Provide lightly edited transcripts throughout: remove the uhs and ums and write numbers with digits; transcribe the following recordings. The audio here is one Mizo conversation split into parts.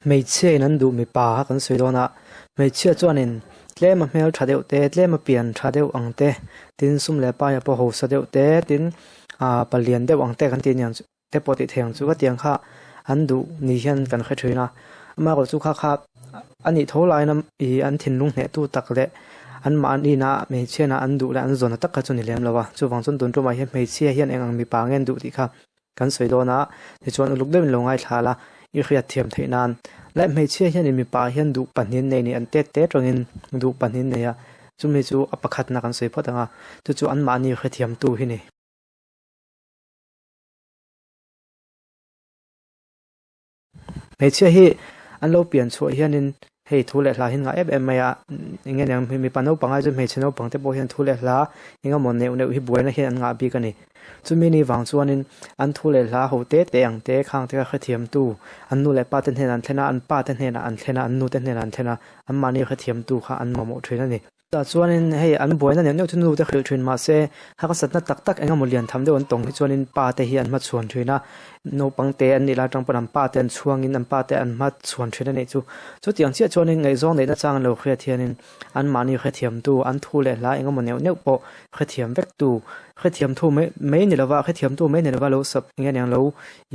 Hmeichhia in an duh mipa kha kan sawi dawn a, hmeichhia chuanin tlem a hmel tha deuh te, tlem a pian tha deuh ang te, tin sum leh paia pawh hausa deuh te, tin ah palian deuh ang te kan tih aniang chu te pawh tih theih ang chu ka tiang kha an duh ni hian kan hre thin a, amaherawhchu kha kha a nih tho laiin ih an thinlung hneh tu tak leh anmahni-na hmeichhiana an duh leh an zawn na tak kha chu ni lem lo a, chuvang chuan tun tumah hian hmeichhia hian eng ang mipa nge an duh tih kha Kan sawi dawn a, tichuan uluk deuhin lo ngaithla la, i hriat thiam theih nan. Leh hmeichhia hianin mipa hian duh pahnih an nei ni, an tet te tawngin duh pahnih an nei a, chumi chu a pakhatna kan sawi phawt ang a, chu chu anmahni hrethiamtu hi ni. Hmeichhia hi an lo pian chhuah hianin hei thu leh hla hi an ngah em em mai a, eng nge niang mipa naupang ai chuan hmeichhe naupang te pawh hian thu leh hla eng emaw neuh neuh hi buaina hian an ngah bik a ni. Chumi ni vang chuanin an thu leh hla ho te te ang te khang te kha hrethiamtu an nu leh pa te hnenah an thlen a, an pa te hnenah an thlen a, an nu te hnenah an thlen a, anmahni hrethiamtu kha an mamawh thin a ni. Tah chuanin hei an buaina neuh neuh chu nu te hrilh thin mahse harsatna tak tak eng emaw lian tham deuh an tawng hi chuanin pa te hi an hmachhuan thin a, naupang te an nih lai atang pawn an pa te an chhuangin an pa te an hmachhuan thin a nih chu. Chutiang chiah chuanin ngaihzawng neihna chang an lo hriat hianin anmahni hrethiamtu an thu leh hla eng emaw neuh neuh pawh hrethiam vektu hrethiamthu mai mai ni lova hrethiamtu mai ni lova lo sap eng nge niang lo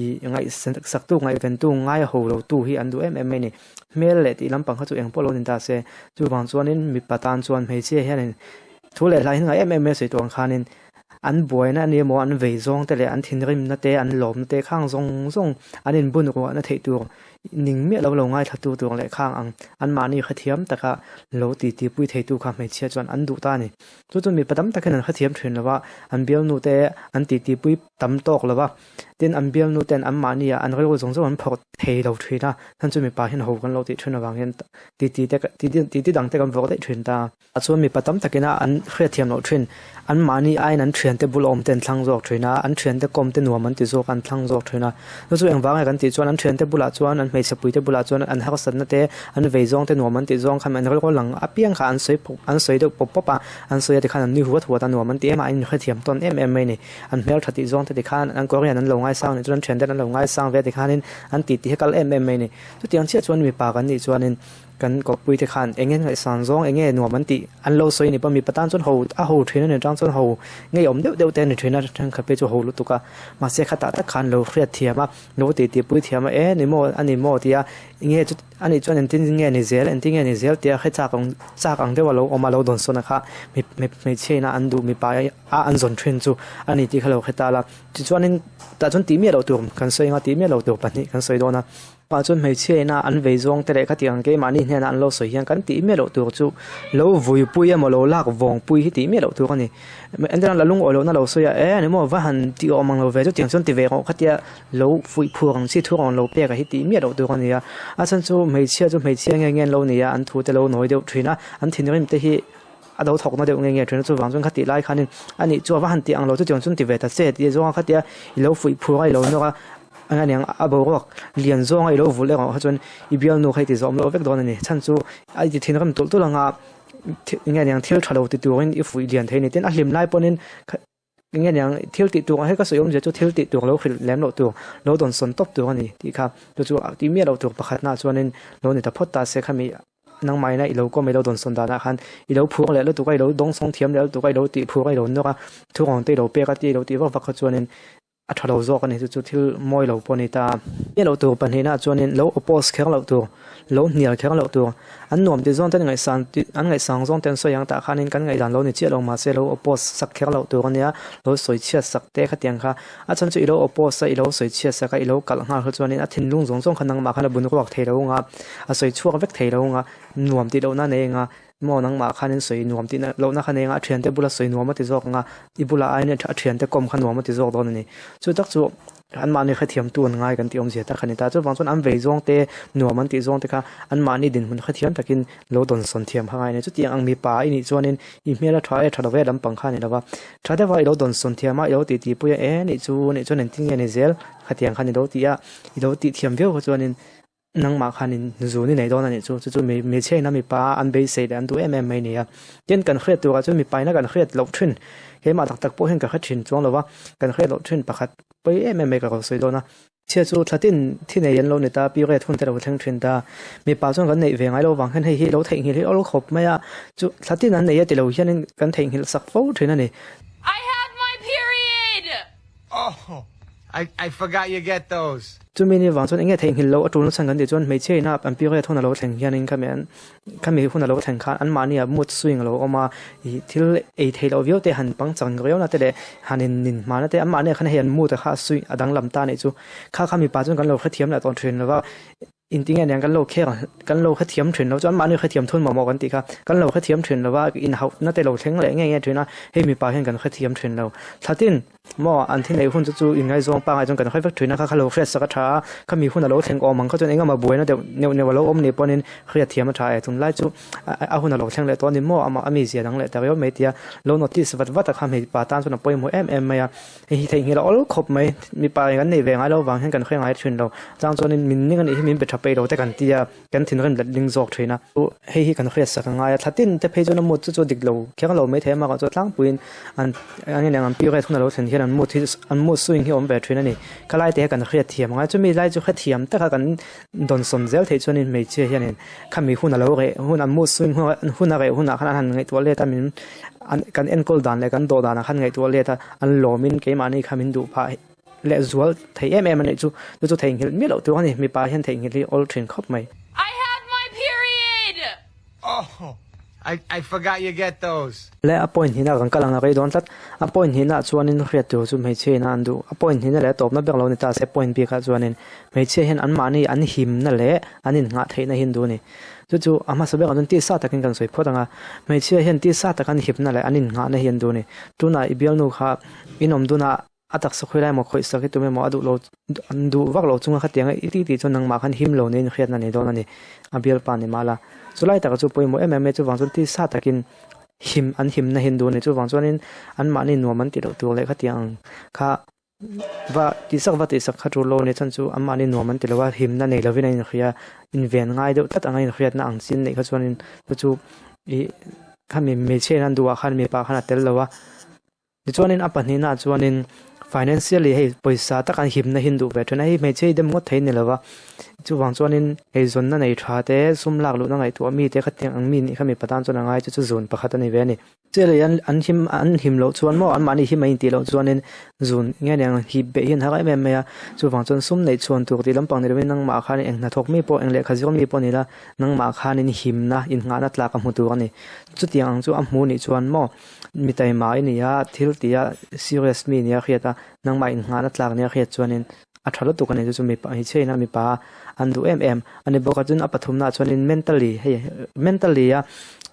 ih ngaihsaktu ngaihventu ngai ho lotu hi an duh em em mai a ni. Hmel leh tih lampang kha chu eng pawh lo ni ta se, chuvang chuanin mipa tan chuan hmeichhia hianin thu leh hlai hi ngai em em mai a sawi tawh ang khanin an buaina a ni emaw an vei zawng te leh an thinrimna te an lawmna te khang zawng zawng an inbun ruahna theih tur ning miah lo lo ngaithla tu tur leh khang ang anmahni hrethiam taka lo ti ti pui thei tu kha hmeichhia chuan an duh ta a ni. Chu chu mipa tam takin an hrethiam thin lo va, an bialnu te an ti ti pui tam tawk lo va. Tin, an bialnu ten anmahni ah an rilru zawng zawng an phawrh thei lo thin a, chhan chu mipa hian ho kan lo tih thin avang hian titi te titi dang te kan vawk daih thin ta. A chuan mipa tam takin a an hriatthiam loh thin, anmahni aiin an thiante bul awm te an thlang zawk thin a, an thiante kawm te nuam an ti zawk a an thlang zawk thin a. Chu chu engvang nge kan tih chuan an thiante bulah chuan an hmeichhe puite bulah chuan an harsatna te, an vei zawng te nuam an tih zawng khan an rilru lang apiang kha an sawi an sawi deuh pawp pawp a, an sawi a tikhan an nui huat huat a nuam an ti em a, an inhrethiam tawn em em mai a ni. An hmel tha tih zawng te tikhan an Korean an lo ngaisang nih chuan an thian ten an lo ngaisang ve tikhanin an tih tih hi kal em em mai a ni. Chutiang chiah chuan mipa kan nih chuanin kan kawppui te khan eng nge ngaihsan zawng eng nge nuam an tih an lo sawi a ni pawh mipa tan chuan ho a ho thin a ni tang chuan ho ngeiawm deuh deuh te a ni thin a thenkhat phei chu ho lutuk a mahse khatah tak khan lo hriat thiam a lo tih tih pui thiam a e ni maw a ni maw tia eng nge chu a nih chuan engtin nge ni zel engtin nge ni zel tia hre chak ang chak ang deuh a lo awm a lo dawnsawn a kha hmeichhia ina an duh mipa a an zawn thin chu a ni tih kha lo hre ta la tichuanin tah chuan tih miah loh tur kan sawi anga tih miah loh tur pahnih kan sawi dawn a pah chuan hmeichhia ina an vei zawng te leh khati ang keimahni hnenah an lo sawi hian kan tih miah loh tur chu lo vuipui emaw lo lak vawng pui hi tih miah loh tur a ni entirah la lungawi lohna lo sawi a e ni maw va han tih awm ang lo ve chutiang chuan ti ve rawh khatia lo fuih phur ang chi thu rawn lo pek a hi tih miah loh tur a ni a a chhan chu hmeichhia chu hmeichhia nge nge an lo ni a an thu te lo nawi deuh thin a an thinrim te hi A lo thawkna deuh nge nge thin a, chuvang chuan khati lai khanin a nih chu a va han tih ang lo chutiang chuan ti ve ta che tih zawng a khatia i lo fuih phur a i lo nawr a eng aniang a boruak lian zawng a i lo vulh erawh kha chuan i bialnu kha i ti zawm loh vek dawn a ni chhan chu a ti thinrim tulh tulh anga eng aniang thil tha lo ti turin i fuih lian thei a ni tin a hlim lai pawhin eng aniang thil tih tur hei ka sawi awmzia chu thil tih tur lo hrilh lem loh tur lo dawnsawn tawp tur a ni tih kha chu chu tih miah loh tur pakhatnaah chuanin lo ni ta phawt ta se khami Nangmahina i lo kawm i lo dawnsawn danah khan i lo phur leh lutuk a, i lo dawngsawng thiam leh lutuk a, i lo tih phur a, i lo nawk a, thurawn te i lo pek a tih i lo tih vak vak kha chuanin a tha lo zawk a ni. Chu chu thil mawi lo pawh a ni ta. Hmiah loh tur pahnihnaah chuanin lo oppose kher loh tur, lo hnial kher loh tur. An nuam ti zawng te an ngaihsan an ngaihsang zawng te an sawi ang tah khanin kan ngaihdan lo ni chiah lo mahse lo oppose sak kher loh tur a nia, lo sawi chhiat sak te khatiang kha. A chhan chu i lo oppose a, i lo sawi chhiat sak a, i lo kalh nghal kha chuanin a thinlung zawng zawng kha nangmah khan a bun ruak thei lo anga, a sawi chhuak vek thei lo anga, nuam tih lohna a nei anga, maw nangmah khanin sawi nuam tih lohna kha nei anga, a thiante bula sawi nuam a ti zawk anga, i bulah aiin a thiante kawm kha nuam a ti zawk dawn a ni. Chu tak chu anmahni hrethiamtu an ngai kan tih awmzia tak a ni ta. Chuvang chuan an vei zawng te, nuam an tih zawng te kha anmahni dinhmun hrethiam takin lo dawnsawn thiam kha ngai a ni. Chutiang ang mipa i nih chuanin i hmel a tha e, tha lo ve lampang kha a ni lo va. Tha deuha i lo dawnsawn thiam a, i lo tih tihpui a, e nih chu, nih chuan engtin nge ni zel khatiang khan i lo ti a, i lo tih thiam viau kha chuanin nangmah khanin zun i nei dawn a nih chu. Chu chu hmeichhia ina mipa an beisei leh an duh em em mai a ni a. Tin, kan hriat turah chuan mipa ina kan hriat loh thin, keimah tak tak pawh hian ka hre thin chuang lo va, kan hriat loh thin pakhat pawi em em mai ka rawn sawi dawn a. Chhia chu thlatin thi nei an lo ni ta, period hun te lo thleng thin ta. Mipa chuan kan neih ve ngai lo vang hian hei hi lo theihnghilh hi awl khawp mai a, chu thlatin an nei a ti lo hianin kan theihnghilh sak fo thin a ni. I have my period! Oh, I I forgot you get those. Chumi ni vang chuan enge theihnghilh loh a tul nachhan kan tih chuan hmeichhia ina an period hun a lo thleng hianin khami an khami hun a lo thleng khan anmahni ah mood swing a lo awm a, ih thil ei theih loh viau te han pangchang riau na te leh han in nin hma na te anmahni ah khan hei an mood a kha a swing a danglam ta anih chu. Kha kha mipa chuan kan lo hrethiam leh tawh thin lova. Inti nge niang kan lo khek ang, kan lo hrethiam thin lo chuan mahni hrethiam thun mawh mawh kan tih kha, kan lo hrethiam thin lo va, inhauhna te lo thleng leh nge nge thin a, hei mipa hian kan hrethiam thin lo. Thlatin maw an thi neih hun chu chu inngaizawng pangngai chuan kan hre vek thin a, kha kha lo hriat sak a tha a, khami hun a lo thleng awm ang kha chuan engemaw buaina deuh neuh neuh a lo awm nih pawhin hriatthiam a tha e, tunlai chu a hun a lo thleng leh tawh a ni maw, amah a mizia dang leh ta riau mai tia lo notice vat vat a kha mipa tan chuan a pawimawh em em mai a. Hei hi theihnghilh a awl khawp mai, mipa in kan nei ve ngai lo vang hian kan hre ngai thin lo, chang chuanin min ning a nih hi min pe tha peih lo te kan ti a, kan thinrim let ling zawk thin a. Hei hi kan hriat sak a ngai a, thla tin te phei chuan a mood chu chu a dik lo kher lo maithei a, mahka chu a tlangpuiin an an ineng an period hun a lo thlen hian an mood hi an mood swing hi a awm ve thin a ni. Kha lai te hi kan hriat thiam a ngai, chumi lai chu hrethiam taka kan dawnsawn zel theih chuanin hmeichhia hianin khami hun a lo reh hun an mood swing hun a reh hunah khan an han ngaihtuah let a min an kan enkawl dan leh kan dawh danah khan ngaihtuah let a an lawmin keimahni kha min duh phah leh zual thei em em a nih chu chu chu theihnghilh miah loh tur a ni mipa hian theihnghilh hi awl thin khawp mai. I have my period! Oh, I I forgot you get those. Le a point hnihna kan kal ang a rei dawn tlat. A point hnihna ah chuanin hriat tur chu hmeichhia ina an duh. A point hnihna leh a tawpna ber lo ni ta se point bikah chuanin hmeichhia hian anmahni an himna leh an innghah theihna hi an duh a ni. Chu chu a hmasa berah chuan tisa takin kan sawi phawt ang a, hmeichhia hian tisa taka an hipna leh an innghahna hi an duh a ni. Tunah i bialnu kha in awm dun a, a taksa khawi lai emaw khawih sak hi tum emaw a duh lo an duh vak lo chunga khatiang i tih tih chuan nangmah khan him lo niin hriatna nei dawn a ni, a bialpa ni mahla. Chulai taka chu pawimawh em em mai chuvang chuan tisa takin him an himna hi an duh a ni. Chuvang chuanin anmahni nuam an tih loh tur leh khatiang ang kha Va tihsak va tihsak kha tul lo a ni chhan chu anmahni nuam an ti lo a, himna nei lovin an inhria, inven ngai deuh tlat anga inhriatna ang chin neih kha chuanin chu chu ih khami hmeichhia in an duhah khan mipa khan a tel lo a. Tichuanin a pahnihnaah chuanin financially hei pawisa taka an himna hi an duh ve thin a, hei hmeichhia hi dem ngawt thei a ni lo va, chuvang chuanin eizawnna nei tha te, sum lak luhna ngaihtuah mi te khatiang ang mi nih kha mipa tan chuan a ngai chu chu zun pakhat a ni ve a ni. Chiah an an him an him loh chuan maw anmahni him a intih loh chuanin zun nge niang hip beh hi an har em em mai a, chuvang chuan sum neih chhuan tur tih lampang ni lovin nangmah khanin eng hnathawk mi pawh eng lehkha zir mi pawh ni la nangmah khanin himna innghahna tlak a hmu tur a ni. Chutiang ang chu a hmu nih chuan maw mi taima i ni a, thil tih a serious mi nia hriat a, nangmah innghahna tlak nia hriat chuanin a tha lutuk a ni chu chu mipa hmeichhia ina mipa an duh em em a ni bawk a chuan a pathumnaah chuanin mentally hei mentally a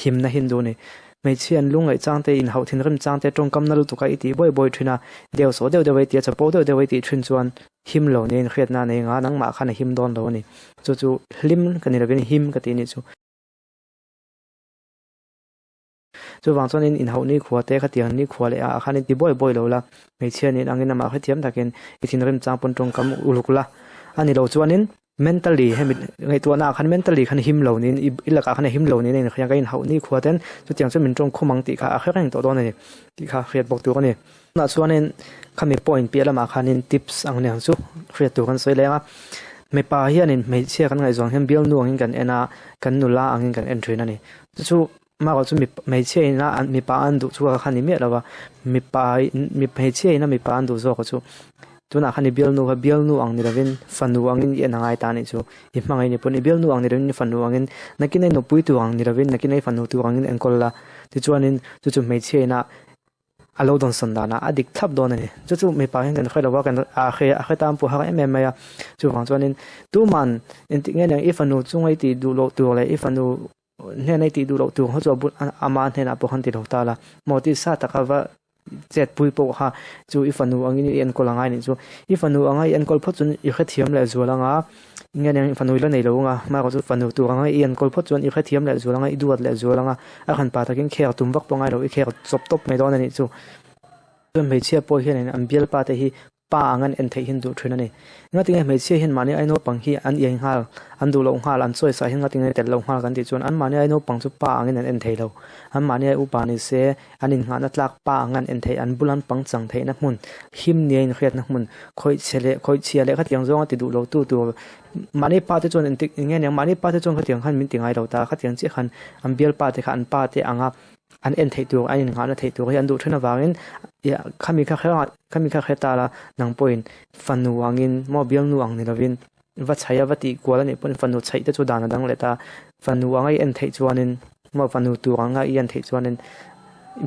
himna hi an duh a ni. Hmeichhia an lungngaih chang te, inhauh thinrim chang te, tawngkamna lutuk a i tih buai buai thin a, deu sawh deuh deuh a i tih a, chapo deuh deuh a i tih thin chuan him lo niin hriatna a nei nga, nangmah khan a him dawn lo a ni. Chu chu hlim ka ni lovin him ka tih a nih chu. Chuvang chuanin inhauh nikhua te khatiang nikhua leh ah khan i ti buai buai lo la, hmeichhia nen angin amah hrethiam takin i thinrim chang pawn tawngkam uluk la a ni lo chuanin Mentally hemi ngaihtuahna ah khan mentally khan him lo niin i lakah khan a him lo niin a inhria ka inhauh ni khua ten chutiang chuan min tawng khum ang tih kha a hre reng tawh dawn a ni tih kha hriat bawk tur a ni. Tunah chuanin khami point piah lamah khanin tips ang niang chu hriat tur kan sawi leng a, mipa hianin hmeichhia kan ngaihzawn hian bialnu angin kan en a, kan nula angin kan en thin a ni. Chu chu Mahrawh chu hmeichhia ina mipa an duh chu kha ni miah lo va, mipa hmeichhia ina mipa an duh zawk chu tunah khan i bialnu kha bialnu ang ni lovin fanu angin i en a ngai ta anih chu. I hmangaih ni pawn i bialnu ang ni lovin i fanu angin nakin a i nupui tur ang ni lovin nakin a i fanu tur angin enkawl la. Tichuanin chu chu hmeichhia ina A lo dawnsawn danah a dik thlap dawn a ni. Chu chu mipa hian kan hre lo va, kan a hre a hre tan pawh har em em mai a. Chuvang chuanin tuman engtik nge niang i fanu chunga i tih duh loh tur leh i fanu hnena i tih duh loh tur kha chu a bul ama hnenah pawh khan ti lo ta la. Maw tih sa taka va chetpui pawh kha chu i fanu angin i enkawl a ngai nih chu. I fanu anga i enkawl phawt chuan i hrethiam leh zual anga Nge nen fanu i la nei lo anga, hmaerawh chu fanu tur anga i enkawl phawt chuan i hrethiam leh zual anga, i duat leh zual anga, a hran pa takin khek tum vak pawh ngai lo, i khek chawp tawp mai dawn a nih chu. Chuan hmeichhia pawh hianin an bialpa te hi pa ang an en theih hi an duh thin a ni. Ngatinge hmeichhia hian mahni ai naupang hi an iai nghal, an duh loh nghal, an chawi sa hian ngatinge tel loh nghal kan tih chuan an mahni ai naupang chu pa angin an en thei lo. An mahni ai upa ni se an innghahna tlak pa ang an en theih, an bul an pangchang theihna hmun, him nia inhriatna hmun, khawihchhe leh khawihchhia leh khatiang zawnga ti duh lo tu tur mahni pa te chuan engtik eng nge niang mahni pa te chuan khatiang khan min ti ngai lo ta, khatiang chiah khan an bialpa te kha an pa te anga an en theih tur, an innghahna theih tur hi an duh then avangin khami kha kher khami kha hre ta la nang pawhin fanu angin maw bialnu ang ni lovin va chhaih a va tih kual a nih pawhin fanu chhaih te chu dan a dang leh ta, fanu anga i en theih chuanin maw fanu tur anga i en theih chuanin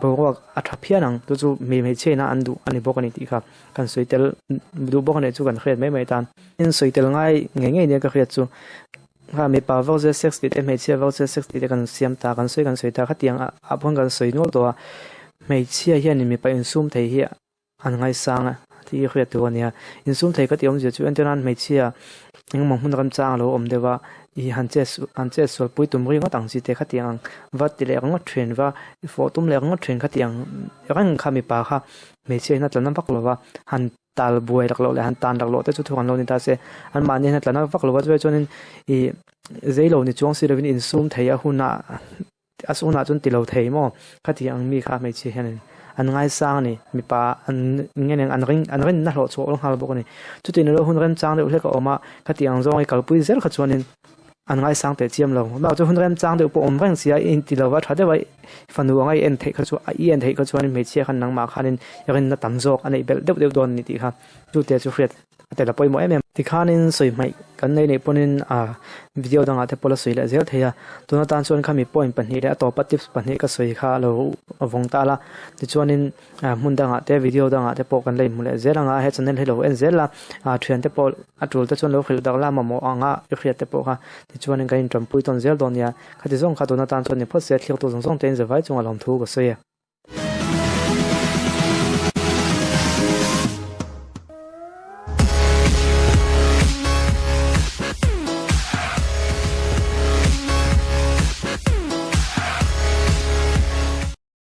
boruak a tha phian ang chu chu mi hmeichhia ina an duh a ni bawk a ni tih kha kan sawi tel duh bawk a nih chu kan hriat mai mai tan. In sawi tel ngai ngei ngei nia ka hriat chu. Kha mipa vauze sex tih te hmeichhia vauze sex tih te kan siam ta kan sawi kan sawi ta khatiang ah pawh kan sawi nual tawh a hmeichhia hianin mipa insum thei hi an ngaisang a tih hi hriat tur a nia insum thei ka tih awmzia chu entir nan hmeichhia engemaw hmun remchang a lo awm deuh a ih han che han che sual pui tum ringawt ang chi te khatiang ang va ti leh ringawt thin va fawh tum leh ringawt thin khatiang reng kha mipa kha hmeichhia hian a tla na vak lo va han tal buai rak loh leh han tan rak loh te chu thu an lo ni ta se an mahni hian a tla na vak lo a chuai chuanin ih zei lo ni chuang si lovin insum thei a hunah a hunah chuan ti lo thei maw khati ang mi kha hmeichhia hianin an ngaisang a ni mipa an nge nen an ring an rinna hlawh chhuah awl nghal bawk a ni chuti ni lo hun remchang deuh hlek a awm a khati ang zawng hi kalpui zel kha chuanin an ngaisang teh chiam lo bakah chuan hun remchang deuh pawh awm reng sia i inti lova tha deuh a fanu anga i en theih kha chu a i en theih kha chuanin hmeichhia khan nangmah khanin rinna tam zawk a neih belh deuh deuh dawn a ni tih kha chu te chu hriat a tel a pawimawh em em. Tikhanin sawi hmaih kan nei neih pawnin a video dangah te pawh la sawi leh zel thei a tuna tan chuan khami point pahnih leh a tawpa tips pahnih ka sawi kha a lo vawng ta la tichuanin hmun dangah te video dangah te pawh kan la inhmu leh zel ang a he channel hi lo en zel a ah thian te pawh a tul te chuan lo hrilh dak la mamawh anga i hriat te pawh kha tichuanin kan intanpui tawn zel dawn nia khati zawng kha tuna tan chuan ni phawt se thlir tu zawng zawng te in zavai chunga lawmthu ka sawi e.